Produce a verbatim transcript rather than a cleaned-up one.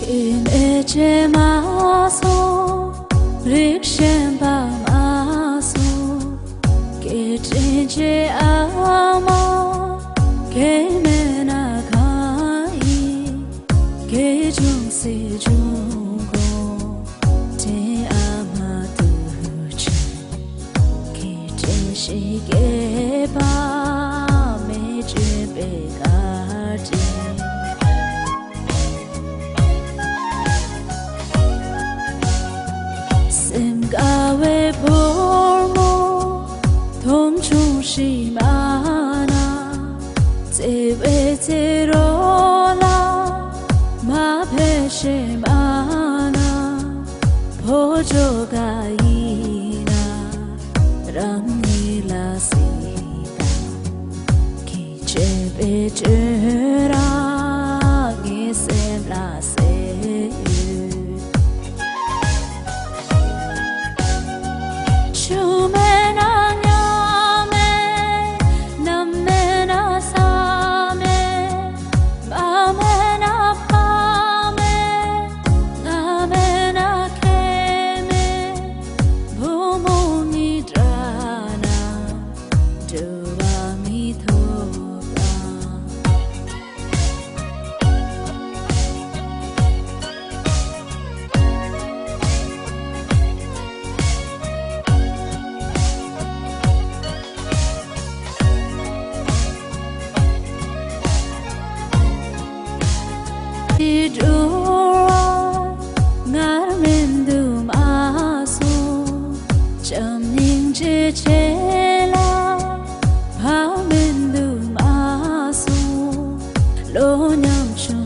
སྐྱེ་མེད་ཅེས་མ་གསུངས། རིགས་ཞེན་པ་མ་གསུངས། སྐད་འདྲེན་བྱེད་ཨ་མ། སྐད་མེད་ན་གང་ཡིན། སྐད་འབྱུང་སྲིད་འབྱུང་ཀུན། དྲན་ཨ་མ་དུས་ཆེན། སྐད་འདྲེན་བྱེད་སྐྱེས་པ། མེ་བྱེད་པའི་བཀའ་དྲིན། སེམས་དགའ་བའི་ཕོ་མོ། མཐོང་ཆུང་ཞིག་མ་ན། བརྩེ་བའི་ཚེ་རོལ་ལ། མ་ཕེབས་ཤེས་མ་ན། ཕོ་ཇོ་ག་ཡིན་ན། རང་ཉིད་ལ་སྲིད་དང་། ཁྱེད་བྱེད་པའི་བྱོས་ར། ངའི་སེམས་ལ་གསལ་ཡོད། ཆུ་མེད་ན་ཉ་མེད། གནམ་མེད་ན་ས་མེད། པ་མེད་ན་ཕ་མེད། ང་མེད་ན་ཁྱེད་མེད། བུ་མོ་གཉིས་འདྲ་ན། སྤྲོ་བ་མི་ཐོབ་པ། དེ་འགྲོ་བ་ངར་མེད་དུ་མ་སོང་། བྱམས་སྙིང་རྗེ་ཆེ་ལ་བག་མེད་དུ་མ་སོང་། ལོ་ཉམ་ཆུང་